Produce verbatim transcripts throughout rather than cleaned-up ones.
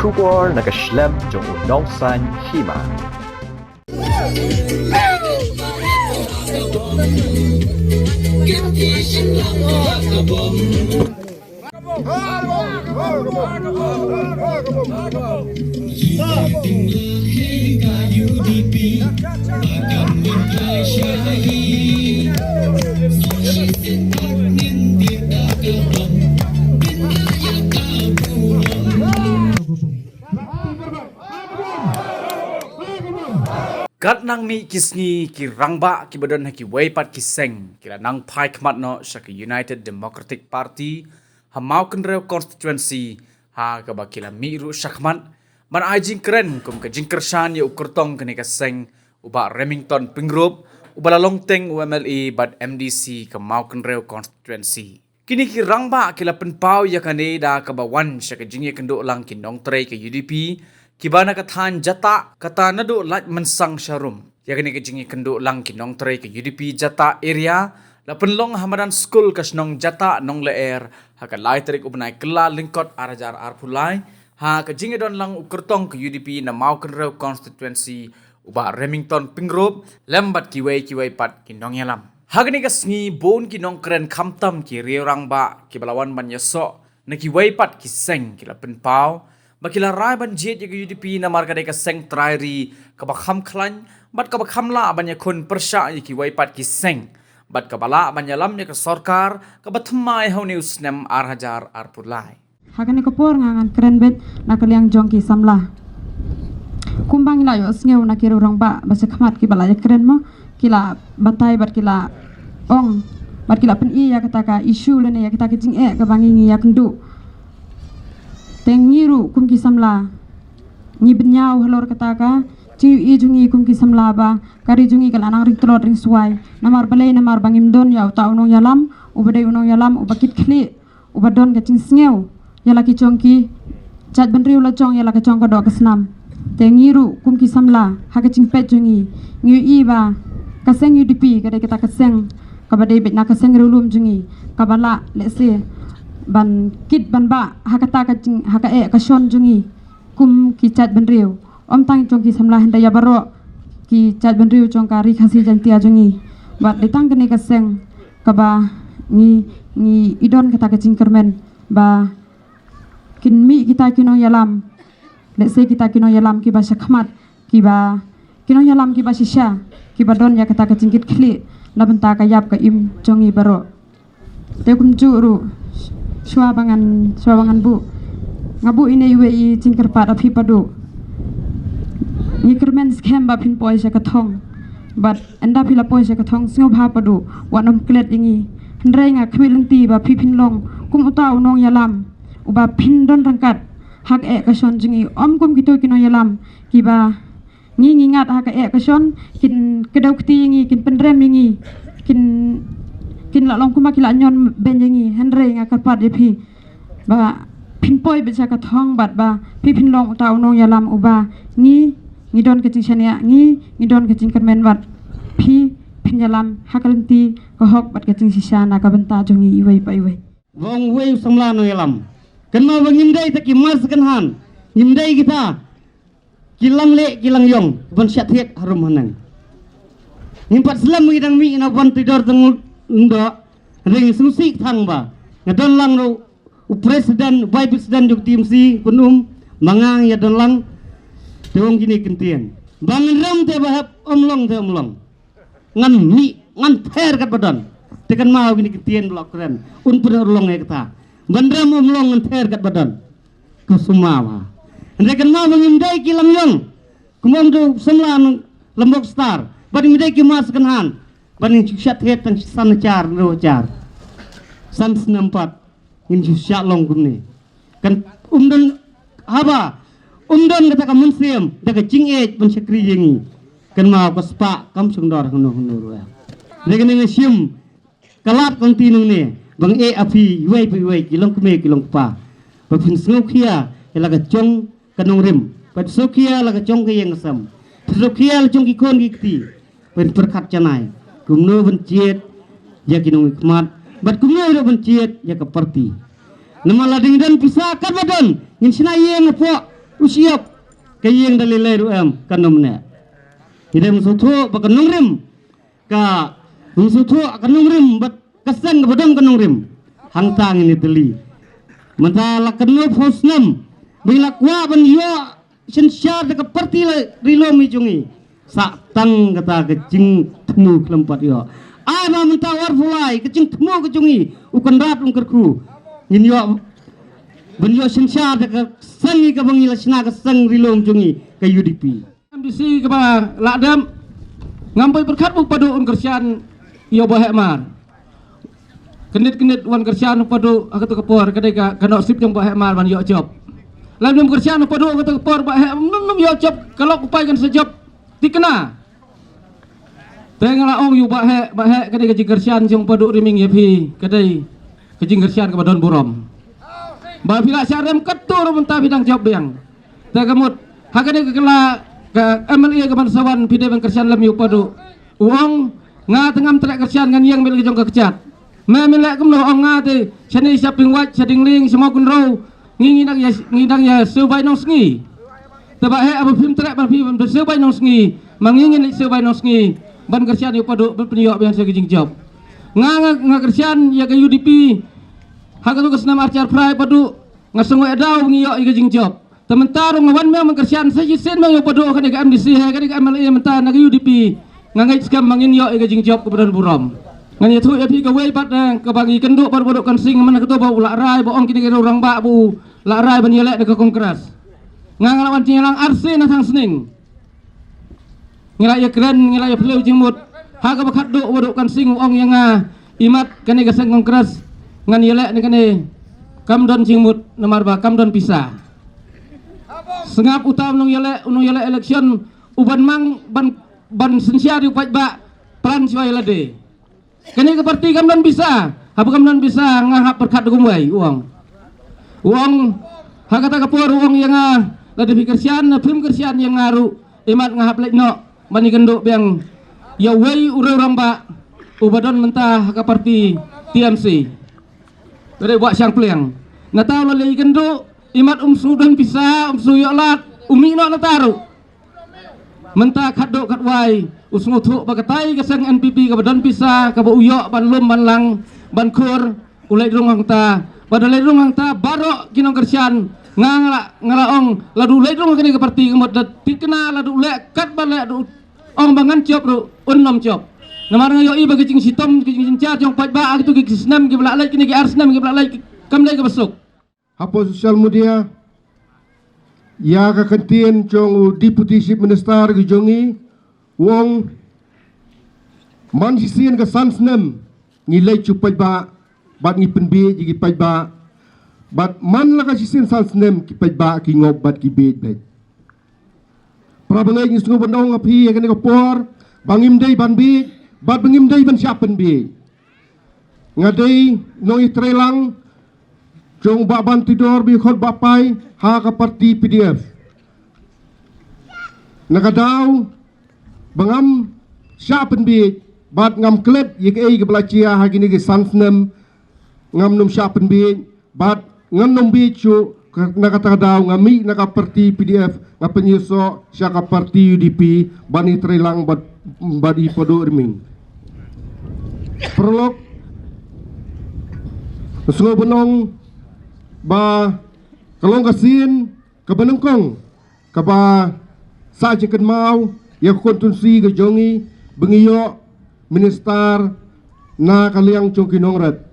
Khubor na ka shlem jong u nongsaiñ hima. Katba nang mih ki sngi, ki rangbah kiba don ha kiwei pat ki seng ki la nang phai khmat noh sha ka United Democratic Party ha Mawkynrew constituency, ha kaba ki la mih ruh shakhmat ban ai jingkren kum ka jingkyrshan ïa u kyrtong kane ka seng, u Bah Remington Pyngrope, uba la long teng u M L A bad M D C ka Mawkynrew constituency. Kine ki rangbah ki la pynpaw ïa kane da kaba wan sha ka jingïakynduh lang ki nongtrei ka U D P kiba na ka thaiñ Jatta, kata naduh Laitmynsang Sharum. Ïa kane ka jingïakynduh lang ki nongtrei ka U D P Jatta area la pynlong ha madan skul ka shnong Jatta Nonglyer ha ka lai tarik u bnai Kyllalyngkot ar hajar arphew lai, ha ka jingïadon lang u kyrtong ka U D P na Mawkynrew constituency, u Bah Remington Pyngrope, lem bad kiwei kiwei pat ki nongïalam. Ha kane ka sngi bun ki nongkren khamtam ki riew rangbah kiba la wan ban ïasoh na kiwei pat ki seng ki la pynpaw ba ki la rai ban jied ïa ka U D P namar ka dei ka seng trai ri kaba kham khlaiñ bad kaba kham lah ban ïakhun pyrshah ïa kiwei pat ki seng bad kaba lah ban ïalam ïa ka sorkar kaba thymmai ha une u snem ar hajar arphew lai. Ha kane ka por nga ngan kren beit na ka liang jong ki samla. Kumba ngi la ïohsngew na ki riew rangbah ba shakhmat kiba la ïakren mo, ki la batai bad ki la ong bad ki la pyni ïa kata ka issue lane ïa kata ka jingeh kaba ngi ngi ïakynduh. Te ngi ruh kum ki samla ngi bynñiaw halor kata ka jingïohi jong ngi kum ki samla ba ka ri jong ngi ka la nang ring tlot ring swai. Namar balei? Namar ba ngim don ïa uta u nongïalam uba dei u nongïalam uba kit khlieh, uba don ka jingsngew ïa la ki jong ki jaitbynriew la jong ïa la ka jong ka doh ka snam. Te ngi ruh kum ki samla ha ka jingpeit jong ngi, ngi ïohi ba ka seng U D P ka dei kata ka seng kaba dei beit na ka seng riewlum jong ngi kaba lah lehse ban kit ban bah ha kata ka jing, ha ka eh ka shon jong ngi kum ki jaitbynriew. Ym tang jong ki samla hynrei ïa baroh ki jaitbynriew jong ka Ri Khasi Jaiñtia jong ngi. Bad dei tang kane ka seng kaba ngi, ngi i don kata ka jingkyrmen ba kin mih kita ki nongïalam, lehse kita ki nongïalam kiba shakhmat, kiba, ki nongïalam kiba shisha, kiba don ïa kata ka jingkit khlieh na bynta ka ïap ka im jong ngi baroh. Te kumjuh ruh, shuwa ba ngan, shuwa ba ngan buh, nga buh ine iwei i jingkyrpad ha phi Padu. Ngi kyrmen skhem ba phin poi sha ka thong. Bad ynda phi la poi sha ka thong sngewbha Padu, wat nym klet ïa ngi. Hynrei nga khmih lynti ba phi phin long kum uta u nongïalam uba phin don ryngkat ha ka eh ka shon jong ngi, ym kum kito ki nongïalam kiba ngi ngi ngat ha ka eh ka shon, kin kdew kti ïa ngi, kin pynrem ïa ngi, kin, kin la long kumba ki la ñion beiñ ïa ngi. Hynrei nga kyrpad ïa phi ba phin poi beit sha ka thong bad ba phi phin long uta u nongïalam uba ngi, ngi don ka jingshaniah, ngi, ngi don ka jingkyrmen bad phi phin ïalam ha ka lynti ka hok bad ka jingshisha na ka bynta jong ngi iwei pa iwei. Ba ong uwei u samla nongïalam, kynmaw ba ngim dei ta ki mar second hand, ngim dei kita ki lang leh ki lang ïong ban shah thied harum haneng. Ngim pat slem ngi dang mih na ban ti dor tang ndo, hynrei ngi sngewsih tang ba nga don lang ruh u president, u vice president jong T M C Pynum, ma nga ngi ïa don lang. Te ong kine ki ktien ba ngan rem te ba hep, ym long te ym long. Ngan mih, ngan ther katba don. Te kynmaw kine ki ktien ba la kren, un pynurlong ïa kata. Ban rem ym long, ngan ther katba don. Ka sumar ba, hynrei kynmaw ba ngim dei ki lang ïong. Kumba ong u samla Lombok Star, ba ngim dei ki mar second hand. Ba ngin shu shah thied tang san hajar, hynriew hajar. San snem pat ngin shu shah long kumne. Kan um don, haba um don kata ka mynsiem da ka jingïeit ban shakri ïa ngi, kynmaw ka spah kam shong dor hangno hangno ruh. Dei kane nga shim ka lad ka lynti nangne ba nga ïeh ha phi iwei pa iwei, ki long kmie ki long kpa, ba phin sngewkhia ïa la ka jong ka nongrim, ba phin sngewkhia la ka jong ka ïing ka sem, phin sngewkhia la jong ki khun ki kti. Ban pyrkhat janai kumno ban jied ïa ki nongmihkhmat bad kumno ruh ban jied ïa ka party. Namar lada ngin don pisa katba don, ngin shna ïing hapoh U shiap ka ïing da lei lei ruh em, kan ym neh. Ngi dei mynsuthuh ba ka nongrim, ka mynsuthuh ka nongrim bad ka seng kaba don ka nongrim. Hangta ngin ïa tylli. Mynta la kynnoh phew snem ba ngi la kwah ban ïoh synshar da ka parti la ri lum i jong ngi. Sa tang kata ka jingthmu khlem pat ïoh. Ai ma mynta Warphailai ka jingthmu ka jong ngi, u Conrad Umkyrkhu, ngin ïoh ban ïoh synshar da ka seng ngi kaba ngi la shna, ka seng ri lum jong ngi ka U D P. M D C kaba la dep, ngam poi pyrkhat ba u Paduh un kyrshan ïa u Bah Heh Mar. Kyndit kyndit wan kyrshan u Paduh ha katu ka por, ka dei ka, ka nongsip jong Bah Heh Mar ban ïoh jop. Lada ym kyrshan u Paduh ha katu ka por, Bah Heh Mar ym ïoh jop, ka lok u paid kan sa jop thikna. Te nga la ong ïa u Bah Heh, Bah Heh, ka dei ka jingkyrshan jong u Paduh Riming ïa phi, ka dei ka jingkyrshan kaba don burom. Ba phi la shah rem katto ruh mynta phi dang jop biang. Te ka mut, ha kane ka kylla ka M L A kaban sa wan, phi dei ban kyrshan lem ïa u Paduh. U ong, nga te ngam treh kyrshan, ngan ïeng beit la ka jong ka kjat. Me men leh kumno? Ong, nga te shane sha Pyngwait, sha Dinglieng, sha Mawkynrew, ngi, ngi dang ïa, ngi dang ïa siew bai nongsngi. Te Bah Heh, haba phim treh ban phi ban siew bai nongsngi, ma ngi ngin leit siew bai nongsngi ban kyrshan ïa u Paduh ban pynïoh biang sha ka jingjop. Nga, nga, nga kyrshan ïa ka U D P ha katu ka snem ar hajar phra, Paduh, nga sngew ïa daw ba ngi ïoh ïa ka jingjop. Te mynta ruh nga wan biang ban kyrshan sa shisien biang ïa u Paduh, kane ka M D C, ha kane ka M L A mynta na ka U D P. Nga ngeit skhem ba ngin ïoh ïa ka jingjop kaba don burom. Ngan ïathuh ïa phi kawei pat, eh, kaba ngi kynduh bad u Paduh Kan Sing, mynta kato ba u la rai ba ong kine ki rangbah ba u la rai ban ïaleh da ka Congress. Nga, nga la wan jingïalang arsien na thang sning. Ngi la ïakren, ngi la ïaphylliew jingmut. Ha kaba khatduh u Paduh Kan Sing u ong ïa nga, imat kane ka seng Congress ngan ïaleh ne kane, kam don jingmut namar ba kam don pisa. Sngap uta u nongïaleh, u nongïaleh election, u ban mang ban, ban synshar ïa u paidbah, plan shuwa ïa lade. Kane ka parti kam don pisa. Haba kam don pisa, nga hap pyrkhat da kumwei, u ong. U ong, ha kata ka por u ong ïa nga, lada phi kyrshan ne phim kyrshan ïa nga ruh, imat nga hap leit noh ban ïakynduh biang ïa uwei u riew rangbah uba don mynta ha ka parti T M C. Ka dei Bah Shangpliang. Nangta u la leit ïakynduh, imat um sngew don pisa, um sngew ïoh lad, u mih noh nangta ruh. Mynta khatduh khatwai u sngewthuh ba katai ka seng N P P kaba don pisa, kaba u ïoh ban lum ban lang ban khur, u leit rung hangta. Bad u leit rung hangta, baroh ki nongkyrshan, nga, nga la, nga la ong, lada u leit rung ha kane ka parti, ka mut da thikna, lada u leh katba leh, da u ong ba ngan jop ruh un ym jop. Namar nga ïohi ba ka jingshitom, ka jingsynshar jong u paidbah ha kito ki snem kiba la leit, kine ki ar snem kiba la leit, kam dei kaba suk. Hapoh social media ïa ka ktien jong u Deputy Chief Minister ka jong ngi, u ong, man shisien ka san snem ngi leit sha u paidbah bad ngi pynbiej ïa ki paidbah, bad man la ka shisien san snem ki paidbah ki ngop bad ki biej beit. Para bangeit, ngi sngewbha ban ong ha phi ha kane ka por ba ngim dei ban biej bad ba ngim dei ban shah pynbiej. Nga dei nongïatreilang jong u Bah Bantidor Baikhot Bah Pai ha ka parti P D F. Na ka daw ba ngam shah pynbiej bad ngam klet ïa kaei kaba la jia ha kine ki san snem, ngam nym shah pynbiej bad ngan nym biej shuh. Ka, na kata ka daw nga mih na ka parti P D F, nga pynïasoh sha ka parti U D P ban ïatreilang bad, bad i Paduh Riming. Paralok, sngewbha ban ong ba ka long ka sien kaba nyngkong kaba sah jingkynmaw ïa ka konstituensi ka jong ngi ba ngi ïoh minister na ka liang jong ki nongret.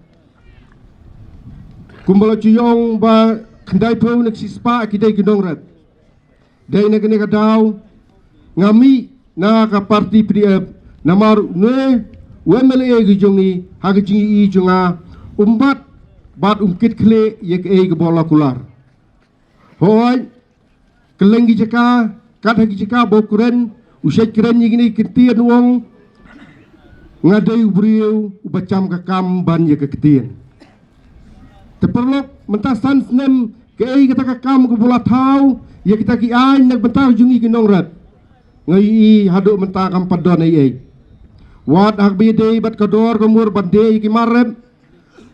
Kumba la ju ong ba khyndaiphew na ka shispah ki dei ki nongret. Dei na kane ka daw nga mih na ka parti P D F namar une u M L A ka jong ngi ha ka jingïohi jong nga um bat bad um kit khlieh ïa kaei kaba la kular. Hooid, kylleng ki jaka, kat ha ki jaka ba u kren, u shait kren ïa kine ki ktien, u ong, nga dei u briew uba cham ka kam ban ïa ka ktien. Te paralok, mynta san snem kaei kata ka kam kaba la thaw ïa kita ki aiñ na ka bynta jong ngi ki nongret? Nga ïohi haduh mynta kam pat don ei ei. Wat haba ïadei bad ka dor ka mur ban die ïa ki mar rep,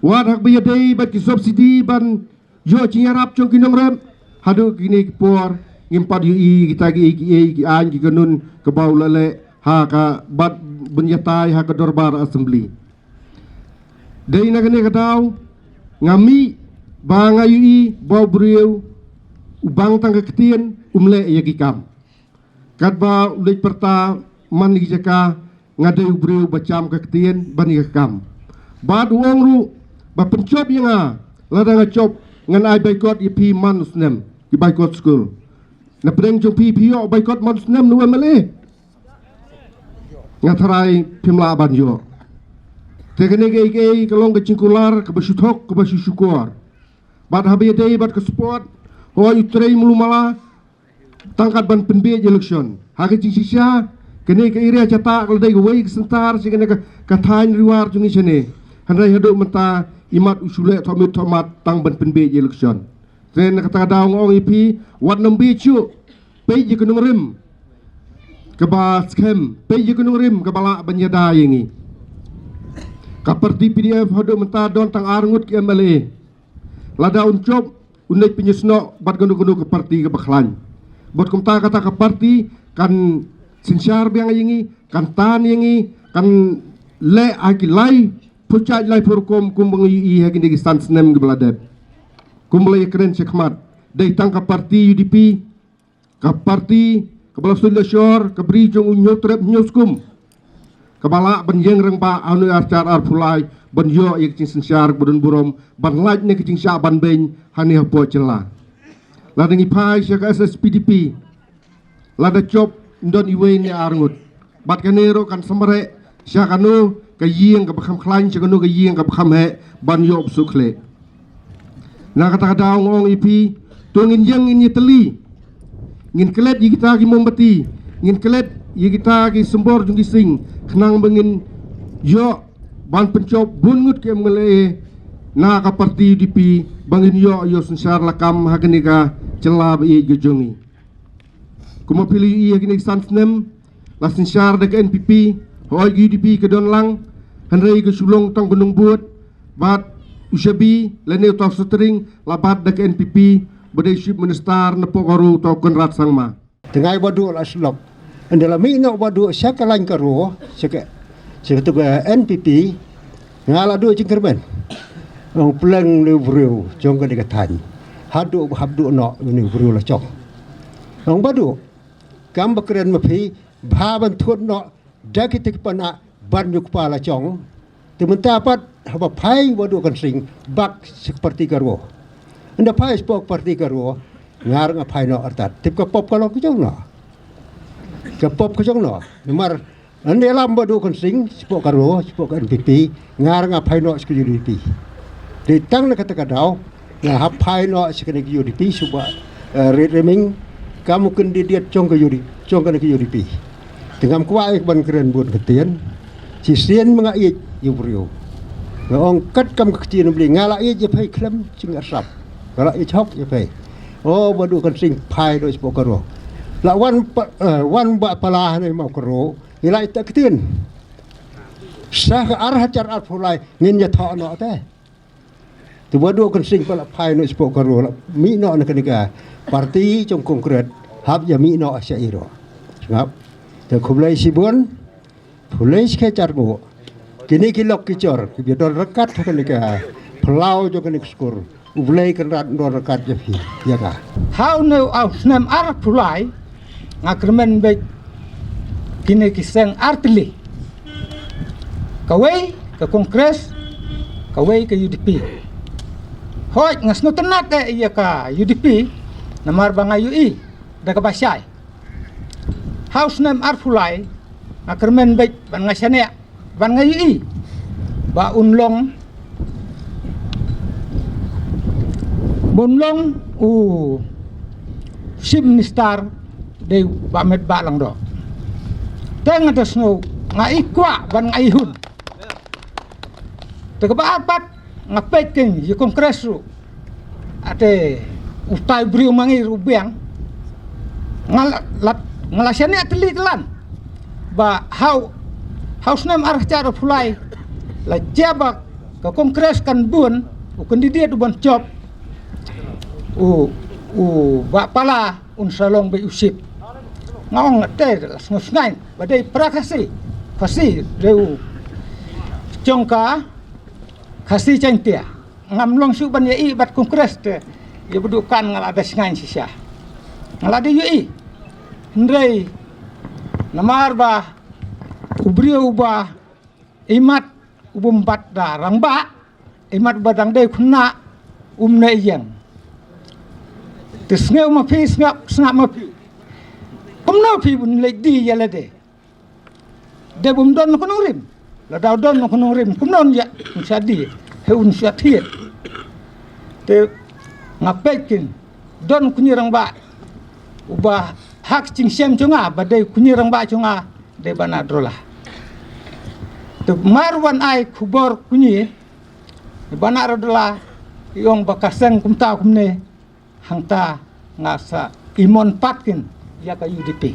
wat haba ïadei bad ki subsidy ban ïoh jingïarap jong ki nongrep, Haduh kine ki por ngim pat ïohi kita ki, ki, ki, ki aiñ ki kanun kaba u la leh ha ka bad ban ïatai ha ka dorbar assembly. Dei na kane ka daw nga mih ba nga ïohi ba u briew u bang tang ka ktien um leh ïa ki kam. Katba u leit pyrta man ki jaka, nga dei u briew ba cham ka ktien ban ïa ka kam. Bad u ong ruh ba pynjop ïa nga, lada nga jop ngan ai baikot ïa phi man u snem, ki baikot skul. Na pdeng jong phi, phi ïoh baikot man u snem na u M L A? Nga tharai phim lah ban ïoh. Te kane ka ei ka ei ka long ka jingkular kaba shu thok kaba shu shukor. Bad haba ïadei bad ka sport, hooid u trei mlu mala, tang kat ban pynbiej election. Ha ka jingshisha, kane ka area Jatah ka la dei kawei ka center sha kane ka, ka thaiñ Ri War jong ngi shane. Hynrei haduh mynta i mat u shu leh thohmit thohmat tang ban pynbiej election. Te na kata ka daw nga ong ïa phi, wat nym biej shuh. Peit ïa ka nongrim kaba skhem, peit ïa ka nongrim kaba lah ban ïada ïa ngi. Ka party P D F haduh mynta don tang ar ngut ki M L A. Lada un jop, un leit pynïasnoh bad kano kano ka party kaba khlaiñ. Bad kumta kata ka party kan synshar biang ïa ngi, kan tan ïa ngi, kan leh ha ki laiphew jait laiphew rukom kumba ngi ïohi ha kine ki san snem kiba la dep. Kumba la ïakren shakhmat, dei tang ka party U D P, ka party kaba la suid la shor, ka bri jong u Hynñiewtrep Hynñiewskum, kaba lah ban ïeng rangbah ha une u ar hajar arphew lai ban ïoh ïa ka jingsynshar kaba don burom, ban lait na ka jingshah ban beiñ hangne hapoh jylla. Lada ngi phai sha ka S S P D P, lada jop, ym don iwei ne ar ngut. Bad kane ruh kan sa mareh sha kano ka ïing kaba kham khlaiñ, sha kano ka ïing kaba kham heh ban ïoh ba suk khleh. Na kata ka daw nga ong ïa phi, to ngin ïeng ngin ïatylli. Ngin klet ïa kita ki mombati, ngin klet ïa kita ki symbor jong ki sing, khnang ba ngin ïoh ban pynjop bun ngut ki M L A na ka party U D P, ba ngin ïoh ïoh synshar lakam ha kane ka jylla ba ïeit ka jong ngi. Kumba phi la ïohi ha kine ki san snem, la synshar da ka N P P, hooid ka U D P ka don lang, hynrei ka shu long tang ka nongbud, bad u shabi lane uta u sutring la bat da ka N P P, ba dei u Chief Minister napoh ka Ro uta u Conrad Sangma. Te nga i Bah Duh la slok. Ynda la mih noh Bah Duh sha ka lain ka Ro, sha ka, sha katu ka N P P, nga la duh jingkyrmen. Ong pleng une u briew jong kane ka thaiñ. Haduh ba hap duh noh une u briew la jong. Ong Bah Duh, kam ba kren ma phi, bha ban thut noh da kita ki panak ban ïa u kpa la jong. Te mynta pat haba phai Bah Duh Khun Sing bak sha ka party ka Ro. Ynda phai shapoh ka party ka Ro, nga ruh nga phai noh artat. Tip ka pop ka long ka jong no. Ka pop ka jong no. Namar ynda ïalam Bah Duh Khun Sing shapoh ka Ro, shapoh ka N P P, nga ruh nga phai noh sha ka U D P. Dei tang na kata ka daw nga hap phai noh sha kane ka U D P, shu ba, eh, rit riming kam u candidate jong ka U D P, jong kane ka U D P. Te ngam kwah ïa ka ban kren bun ktien. Shisien ma nga ïeit ïa u briew. Nga ong katkam ka ktien U Blei, nga la ïeit ïa phi khlem jingïasap. Nga la ïeit hok ïa phi. O Bah Duh Khun Sing, phai noh shapoh ka Ro. La wan pa, eh, wan Bah Pala hangne ma ka Ro. Ngi la ïeit ta ktien. Sha ka ar hajar arphew lai ngin ïathoh noh te. Te Bah Duh Khun Sing pat la phai noh shapoh ka Ro, la mih noh na kane ka party jong Congress, hap ïa mih noh sha i Ro. Sngap. Te khublei shibun, khublei shikhe jar nguh. Kine ki lok ki jor kiba don ryngkat ha kane ka phyllaw jong kane ka skur, U Blei Kynrad un don ryngkat ïa phi ïa nga. Ha une u snem arphew lai, nga kyrmen beit kine ki seng artylli. Kawei ka Congress, kawei ka U D P. Hooid, nga sngewtynnat eh ïa ka U D P, namar ba nga ïohi da kaba shai. Ha u snem arphew lai, nga kyrmen beit ban nga shaniah, ban nga ïohi ba un long, ba un long u Chief Minister dei Bah Metbah Lyngdoh. Te nga da sngew, nga i kwah ban nga i hun. Te kaba ar pat nga peit kein ïa Congress ruh. Ate utai u briew ma ngi ruh u biang. Nga la, la, nga la shaniah tylli tyllan. Ba ha u, ha u snem ar hajar arphew lai, la jia ba ka Congress kan bun u candidate u ban jop u U Bah Pala un sa long beit u chief. Nga ong te la sngewsngaiñ ba dei para Khasi. Khasi dei u jong ka Khasi Jaiñtia. Ngam long shuh ban ïa i bad Congress te. Ïa ba dei kan nga la da sngaiñ shisha. Nga la da ïa i. Hynrei namar ba u briew uba imat u bym bat da rangbah, imat uba dang dei khynnah um ne ïeng. Te sngap ma phi, sngap, sngap ma phi. Kumno phi bun leit die ïa lade. De bym don na ka nongrim. Lada don na ka nongrim kumno un ïa un sa die, he un sa thied. Te nga peit kin don kñi rangbah uba ha ka jingshem jong nga ba dei kñi rangbah jong nga dei Bah Nahdrola. Te mar wan ai khubor kñi Bah Nahdrola i ong ba ka seng kumta kumne, hangta nga sa imon pat kin ïa ka U D P.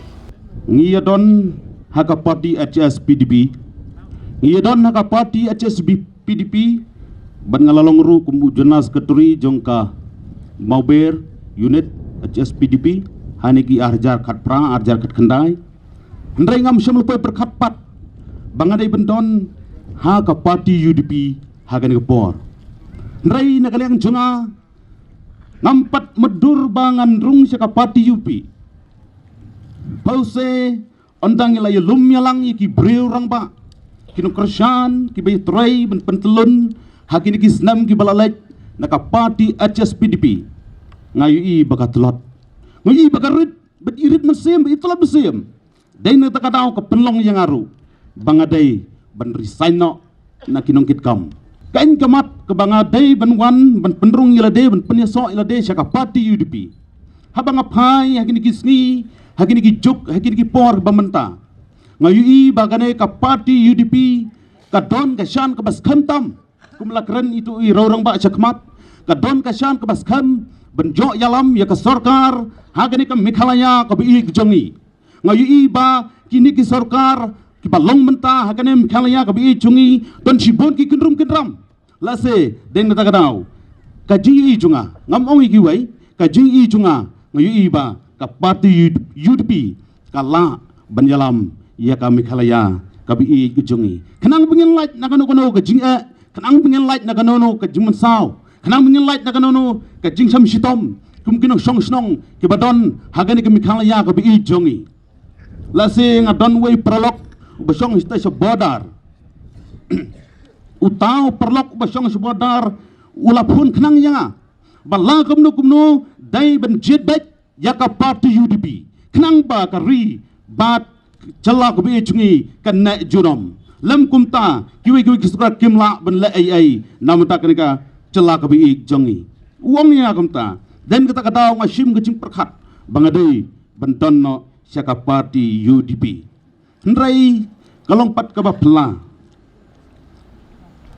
Ngi ïa don ha ka party H S P D P. Ngi ïa don ha ka party H S P D P. Bad nga la long ruh kum u General Secretary jong ka Mawber Unit H S P D P ha kine ki ar hajar khatphra, ar hajar khatkhyndai. Hynrei ngam shym la poi pyrkhat pat ba nga dei ban don ha ka party U D P ha kane ka por. Hynrei na ka liang jong nga ngam pat mutdur ba ngan rung sha ka party U D P. Pause, ynda ngi la ïalum ïalang ïa ki briew rangbah, ki nongkyrshan kiba ïatrei ban pyntlun ha kine ki snem kiba la leit na ka party H S P D P. Nga ïohi ba ka tlot, nga ïohi ba ka rit, bad i rit mynsiem, bad i tlot mynsiem. Dei na kata ka daw ka pynlong ïa nga ruh ba nga dei ban resign noh na ki nongkitkam. Ka aiñ ka mat kaba nga dei ban wan ban pynrung ïa lade, ban pynïasoh ïa lade sha ka party U D P. Haba nga phai ha kine ki sngi, ha kine ki juk, ha kine ki por ba mynta, nga ïohi ba kane ka party U D P ka don ka shan kaba skhem tam. Kum la kren itu i riew rangbah shakhmat, ka don ka shan kaba skhem ban ïoh ïalam ïa ka sorkar ha kane ka Meghalaya kaba ïeit jong ngi. Nga ïohi ba kine ki sorkar kiba long mynta ha kane Meghalaya kaba ïeit jong ngi don shibun ki kynrum kynram. Lehse dei na kata ka daw ka jingïohi jong nga, ngam ong ïa kiwei, ka jingïohi jong nga, nga ïohi ba ka party U D P ka lah ban ïalam ïa ka Meghalaya kaba ïeit jong ngi. Khnang ba ngin lait na kano kano ka jingeh, khnang ba ngin lait na kano kano ka jingmynsaw, khnang ba ngin lait na kano kano ka jingshem shitom kum ki nongshong shnong kiba don ha kane ka Meghalaya kaba ïeit jong ngi. Lehse nga don uwei u paralok uba shong shatei sha border. Uta u paralok uba shong sha border u la phone khnang ïa nga ba la kumno kumno dei ban jied beit ïa ka party U D P khnang ba ka ri bad jylla kaba ïeit jong ngi kan neh junom. Lym kumta kiwei kiwei ki sorkar kim lah ban leh ei ei na bynta kane ka jylla kaba ïeit jong ngi. U ong ïa nga kumta. Dei na kata ka daw nga shim ka jingpyrkhat ba nga dei ban don noh sha ka party U D P. Hynrei ka long pat kaba phylla.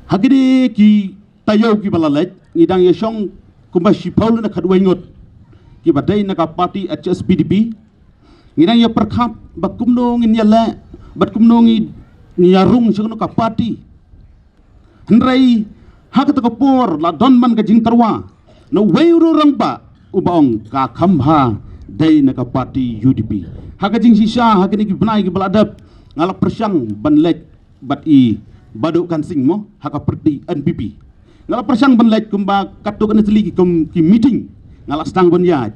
Ha kine ki taïew kiba la leit ngi dang ïa shong kumba shiphew lane khatwei ngut kiba dei na ka party H S P D P. Ngi dang ïa pyrkhat ba kumno ngin ïaleh bad kumno ngi, ngi ïa rung sha kano ka party. Hynrei ha kata ka por la don man ka jingtyrwa na uwei u rangbah uba ong ka kham bha dei na ka party U D P. Ha ka jingshisha ha kine ki bnai kiba la dep nga la pyrshang ban leit bad i Bah Duh Kan Sing mo ha ka party N P P. Nga la pyrshang ban leit kumba katto katne tylli ki kum ki meeting nga la sdang ban ïaid.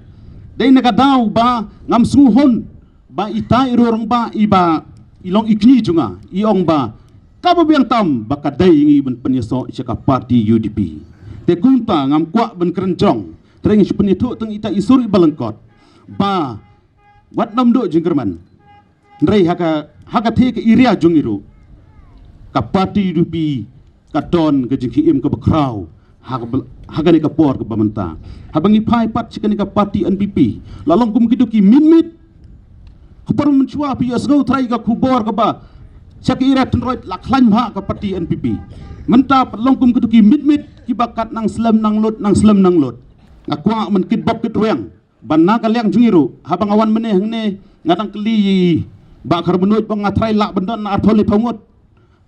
Dei na ka daw ba ngam sngewhun ba ita i riew rangbah iba i long i kñi jong nga i ong ba kaba biang tam ba ka dei ngi ban pynïasoh sha ka party U D P. Te kumta ngam kwah ban kren jrong, te ngi shu pynïathuh tang ita i sur iba lyngkot ba wat nym duh jingkyrmen. Hynrei ha ka, ha ka thie ka area jong ngi ruh ka party U D P ka don ka jingkhie im kaba khraw ha ka, ha kane ka por kaba mynta. Haba ngi phai pat sha kane ka party N P P la long kum kito ki mitmit. Ka por mynshuwa phi ïohsngew trai ka khubor kaba sha ka area Tynroit la khlaiñ bha ka party N P P. Mynta pat long kum kito ki mitmit kiba kat nang slem nang lut, nang slem nang lut. Nga kwah ban kit bok kit rwiang ba na ka liang jong ngi ruh haba nga wan mynne hangne nga dang kylli ïa i Bah Kharbanoid ba nga trai lah ban don na arphew laiphew ngut.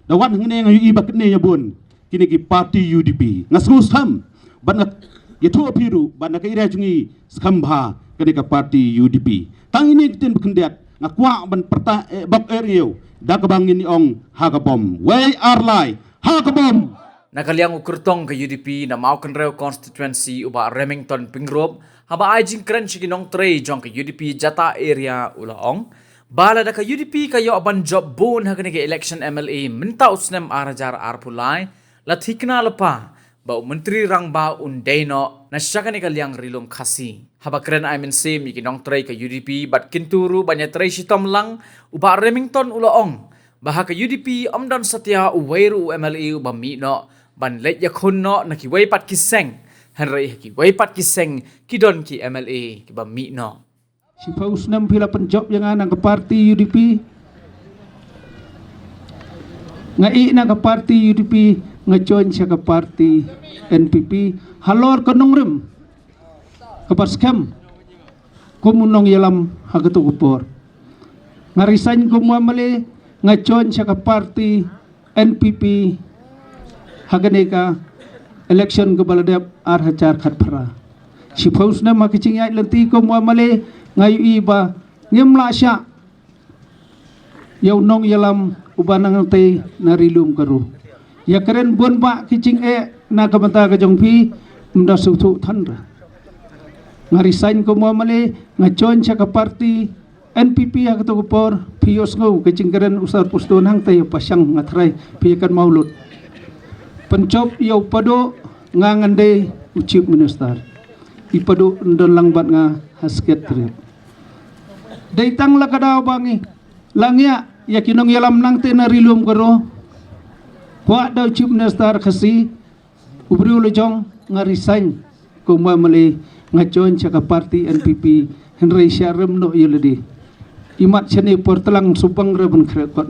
Da wan hangne nga ïohi ba kine ïa bun kine ki party U D P. Nga sngewskhem bad nga, Ïathuh phi ruh ba na ka area jong ngi skhem bha kane ka party U D P. Tang ine ki ktien ba khyndiat nga kwah ban pyrta eh bok eh ïew da kaba ngin ong ha ka bom. Wei ar lai ha ka bom. Na ka liang u kyrtong ka U D P na Mawkynrew constituency u Bah Remington Pyngrope haba ai jingkren sha ki nongtrei jong ka U D P Jata area u la ong ba lada ka U D P ka ïoh ban jop bun ha kane ka election M L A mynta u snem ar hajar arphew lai, la thikna lypa ba u Myntri Rangbah un dei noh na sha kane ka liang Ri Lum Khasi. Haba kren ai mynsiem ïa ki nongtrei ka U D P bad kyntu ruh ban ïatrei shitom lang, u Bah Remington u la ong ba ha ka U D P ym don satia uwei ruh u M L A uba mih noh ban leit ïakhun noh na kiwei pat ki seng, hynrei ha kiwei pat ki seng ki don ki M L A kiba mih noh. Shiphew snem phi la pynjop ïa nga na ka party U D P. Nga ïeh na ka party U D P, nga join sha ka party N P P halor ka nongrim kaba skhem kum u nongïalam ha kato ka por. Nga resign kum u M L A, nga join sha ka party N P P ha kane ka election kaba la dep ar hajar khatphra. Shiphew snem ha ka jingïaid lynti kum u M L A, nga ïohi ba ngim lah shah ïa u nongïalam uba nangtei na Ri Lum Garo. Ïa kren bun bah ki jingeh na ka bynta ka jong phi, ym da sngewthuh than re. Nga resign kum u M L A, nga join sha ka party N P P ha kato ka por. Phi ïohsngew ka jingkren u Sir Prestone hangtei, pa shang nga trai, phi ïa kynmaw lut. Pynjop ïa u Paduh, nga ngan dei u Chief Minister. I Paduh un don lang bad nga ha Secretariat. Dei tang la ka daw ba ngi la ngiah ïa ki nongïalam nangtei na Ri Lum Garo. Kwah da u Chief Minister Khasi, u briew la jong, nga resign kum u M L A, nga join sha ka party N P P, hynrei sha rem noh ïa lade. Imat shane por tlang subang re ban khreh kot.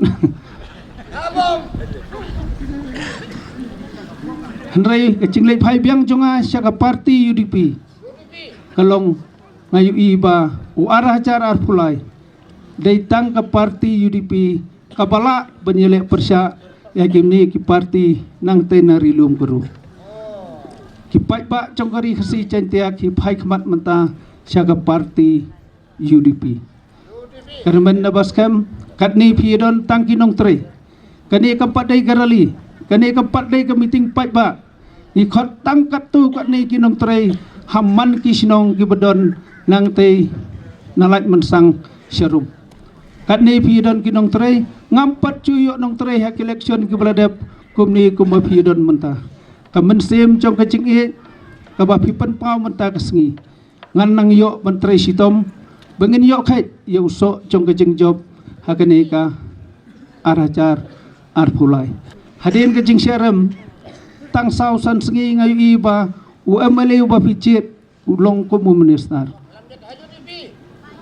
Hynrei ka jingleit phai biang jong nga sha ka party U D P ka long nga ïohi ba u ar hajar arphew lai dei tang ka party U D P kaba lah ban ïaleh pyrshah ïa kine ki party nangtei na Ri Lum Garo. Ki paidbah jong ka Ri Khasi Jaiñtia ki phai khmat mynta sha ka party U D P. Kyrmen na ba skhem, katne phi don tang ki nongtrei. Kane kam pat dei ka rally, kane kam pat dei ka meeting paidbah. Ngi khot tang katto katne ki nongtrei ha man ki shnong kiba don nangtei na Laitumkhrah sharum. Katne phi don ki nongtrei, ngam pat ju ïoh nongtrei ha ki election kiba la dep kumne kumba phi don mynta. Ka mynsiem jong ka jingïeit kaba phi pynpaw mynta ka sngi, ngan nang ïoh ban trei shitom ba ngin ïoh kheit ïa u soh jong ka jingjop ha kane ka ar hajar arphew lai. Hadien ka jingsharem tang saw san sngi nga ïohi ba u M L A uba phi jied u long kum u minister.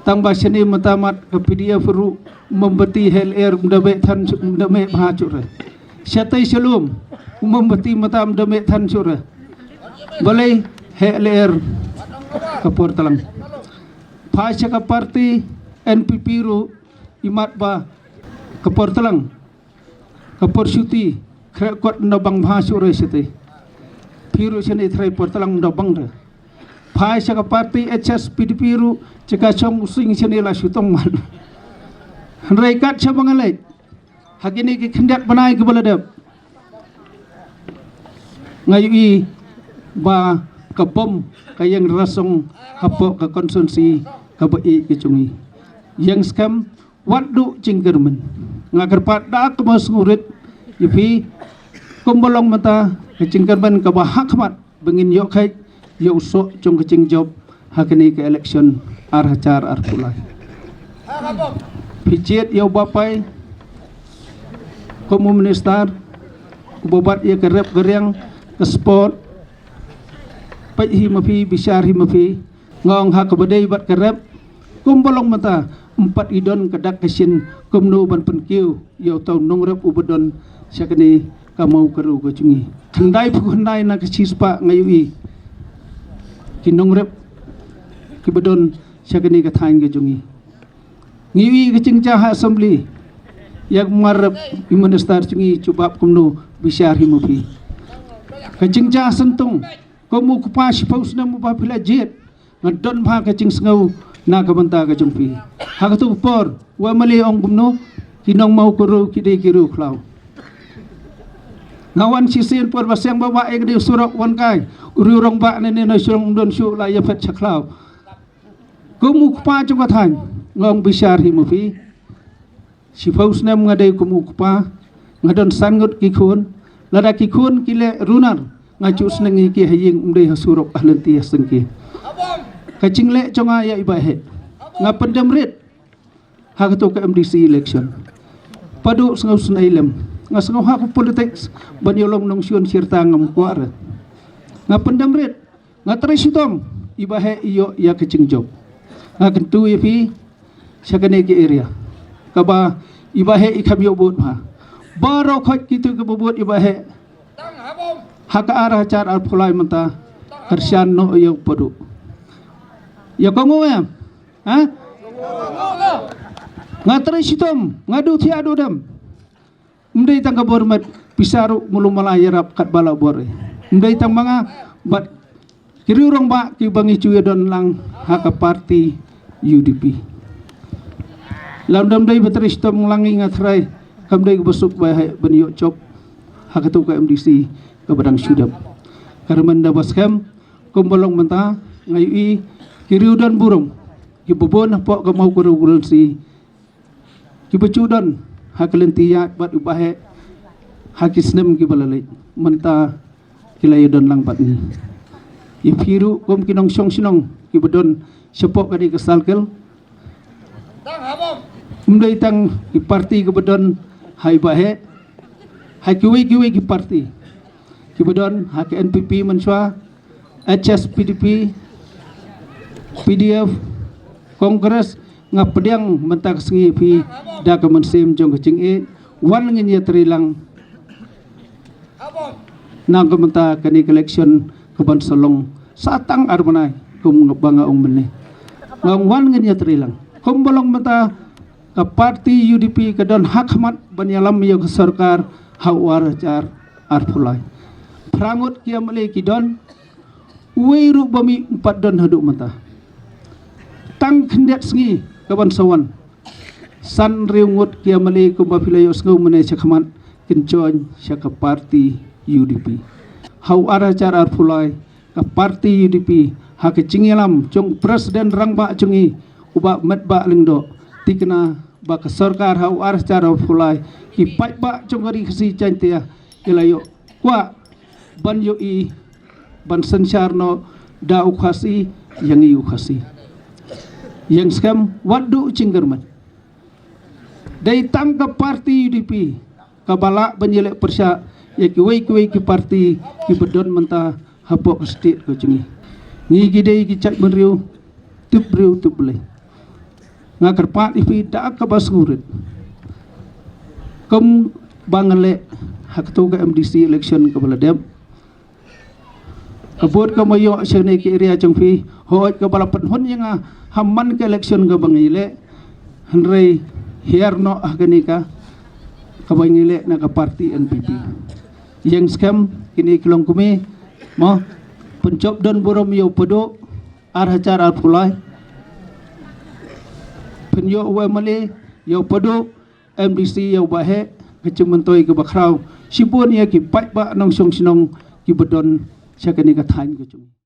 Tang ba shane mynta mat ka P D F ruh, mombati heh lyer, ym da meh than, ym da meh bha shuh re. Shatei shalom, mombati mynta ym da meh than shuh re. Balei? Heh lyer ka por tlang. Phai sha ka party N P P ruh, imat ba ka por tlang, ka por shuti, khreh kot ym da bang bha shuh re shatei. Phi ruh shane trai por tlang ym da bang re. Phai sha ka party H S P D P ruh, jaka shong u sing shane la shu tong man. Hynrei kat shaba nga leit ha kine ki khyndiat bnai kiba la dep, nga ïohi ba ka bom ka ïeng rasong hapoh ka constituency kaba ïeit ka jong ngi. Ïeng skhem, wat duh jingkyrmen. Nga kyrpad da kaba sngewrit ïa phi, kumba long mynta, ka jingkyrmen kaba ha khmat ba ngin ïoh kheit ïa u soh jong ka jingjop ha kane ka election ar hajar arphew lai. Phi jied ïa u Bah Pai kum u minister uba bat ïa ka rep ka riang, ka sport. Peit hi ma phi, bishar hi ma phi. Nga ong ha kaba dei bad ka rep, kumba long mynta, ym pat i don ka dak ka shin kumno ban pynkiew ïa uta u nongrep uba don sha kane ka Mawkynrew ka jong ngi. Khyndai phew khyndai na ka shispah nga ïohi ki nongrep kiba don sha kane ka thaiñ ka jong ngi. Ngi ïohi ka jingjia ha assembly, ïa ka mar rep i minister jong ngi jubab kumno, bishar hi ma phi. Ka jingjia syntung, Kum u kpa shiphew snem uba phi la jied, nga don bha ka jingsngew na ka bynta ka jong phi. Ha katu ka por, u M L A ong kumno, ki nong Mawkyrwat ki dei ki riew khlaw. Nga wan shisien por ba seng ba ba eng dei surok wan kai, u riew rangbah ne ne na surok don shu la ïa phet sha khlaw. Kum u kpa jong ka thaiñ, nga ong bishar hi ma phi. Shiphew snem nga dei kum u kpa, nga don san ngut ki khun, lada ki khun ki leh runar, nga ju sneng ïa ki ha ïing, ym dei ha surok ha lynti ha seng ki. Ka jingleh jong nga ïa i Bah Heh, nga pyndem rit ha katu ka M D C election. Padu sngew sngewsynei lem, nga sngew ha ka politics ban ïalong nongshun shirta ngam kwah re. Nga pyndem rit, nga trei shitom, i Bah Heh i ïoh ïa ka jingjop. Nga kyntu ïa phi sha kane ka area kaba i Bah Heh i kham ïoh vote bha. Baroh khoit kitu kiba vote i Bah Heh ha ka ar hajar arphew lai mynta, kyrshan noh ïa u Padu. Ïa ka ngu em? Ha? Nga trei shitom, nga duh thiah duh dem. Ym dei tang ka bor met, pisa ruh mulu mala ïarap katba la bor. Ym dei tang ma nga bad ki riew rangbah kiba ngi ju ïadon lang ha ka party U D P. Lada ym dei ba trei shitom lang ngi, nga tharai kam dei kaba suk ba heh ban ïoh jop ha katu ka M D C kaba dang shu dep. Ka rmiang da ba skhem, kumba long mynta nga ïohi ki riew don burom kiba bun hapoh ka Mawkyrwat constituency kiba ju don ha ka lynti ïaid bad u Bah Heh ha ki snem kiba la leit, mynta ki la ïadon lang bad ngi. Ïa phi ruh kum ki nongshong shnong kiba don shapoh kane ka circle, ym dei tang ki party kiba don ha i Bah Heh, ha kiwei kiwei ki party kiba don ha ka N P P mynshuwa, H S P D P, P D F, Congress, nga pdiang mynta ka sngi ïa phi da ka mynsiem jong ka jingïeit, wan ngin ïatrei lang na ka bynta kane ka election kaban sa long sa tang ar bnai, kum ba nga ong mynne. Nga ong wan ngin ïatrei lang. Kumba long mynta ka party U D P ka don ha khmat ban ïalam ïa ka sorkar ha u ar hajar arphew lai. Phra ngut ki M L A ki don, uwei ruh ba mih ym pat don haduh mynta. Tang khyndiat sngi kaban sa wan, san hynriew ngut ki M L A kumba phi la ïohsngew mynne sha khmat kin join sha ka party U D P. Ha u ar hajar arphew lai ka party U D P ha ka jingïalam jong u President Rangbah jong ngi, u Bah Metbah Lyngdoh, thikna ba ka sorkar ha u ar hajar arphew lai ki paidbah jong ka Ri Khasi Jaiñtia ki la ïoh kwah ban ïohi, ban synshar noh da u Khasi ïa ngi u Khasi. Ïeng skhem, wat duh jingkyrmen. Dei tang ka party U D P kaba lah ban ïaleh pyrshah ïa kiwei kiwei ki party kiba don mynta hapoh ka state ka jong ngi. Ngi ki dei ki jaitbynriew, tip briew tip Blei. Nga kyrpad ïa phi da kaba sngewrit, kumba nga leh ha kato ka M D C election kaba la dep. Ka vote kaba ïoh shane ka area jong phi, hooid kaba la pynhun ïa nga ha man ka election kaba ngi leh, hynrei hiar noh ha kane ka kaba ngi leh na ka party N P P. Ïeng skhem, kine ki long kmie, mo, pynjop don burom ïa u Padu, ar hajar arphew lai. Pynïoh u M L A ïa u Padu, M D C ïa u Bah Heh, ka jingmyntoi kaba khraw shibun ïa ki paidbah nongshong shnong kiba don sha kane ka thaiñ ka jong ngi.